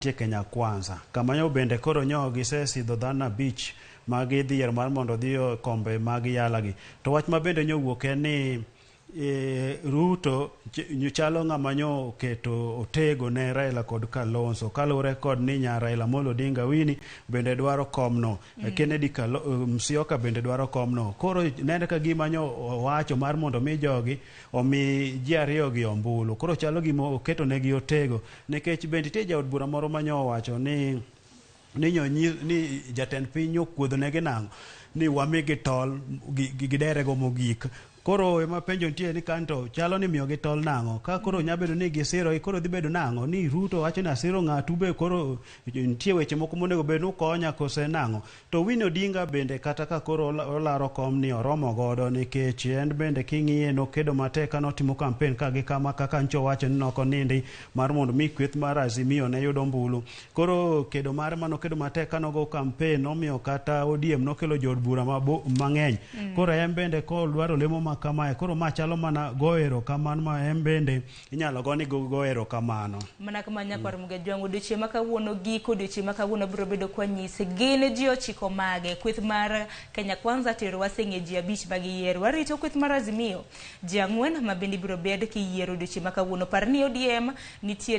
Nitie Kenya Kwanza. Kamanyo bende koro nyo gisesidho dhano 5 ma gidhi yiero mar mondo odhi e kombe mag yalagi. To wach ma bende nyowuok en ni Ruto chalo ng'ama nyo oketo otego ne Raila kod Kalonzo kaluwore kod ni nyar Raila Amolo Odinga Winnie bende dwaro komno. Kennedy Musyoka bende dwaro komno. Koro nenre ka gima nyo owacho mar mondo mi jogi omi ji ariyo gi ombulu. Koro chalo gima oketo negi otego nikech bende nitie jaod bura moro ma nyo owacho ni jatend piny nyo okuodho negi nang'o ni wamigi tol giderego mogik. Koro ema penjo nitie ni kanto chalo ni miyogi tol nang'o ka koro nya bedo ni gisiro koro dhi bedo nang'o ni Ruto wacho ni asiro ng'atu be koro nitie weche moko monego bed ni ukonya kose nang'o. To Winnie Odinga bende kata ka koro olaro kom ni oromo godo nikech en bende king'iye nokedo matek ka notimo campaign ka gi kama kaka ncho wacho ni nokonindi mar mondo mi kweth mar Azimio ne yud ombulu. Koro kedo mare manokedo matek ka nogo campaign nomiyo kata ODM nokelo jood bura mang'eny. Koro en bende kodwaro lemo ma kamae koro ma chalo mana go erokamano ma en bende inyalo go ni go erokamano. Mana kama nyakwar Mugejwang' odiochieng' ma kawuono giko odiochieng' ma kawuono biro bedo kwanyisi gin ji 9 mage kweth mar Kenya Kwanza tero waseng'e ji 5 ma giyiero. Warito kweth mar Azimio ji 4 ma bende ibiro bed kiyiero odiochieng' ma kawuono. Par ni ODM nitie.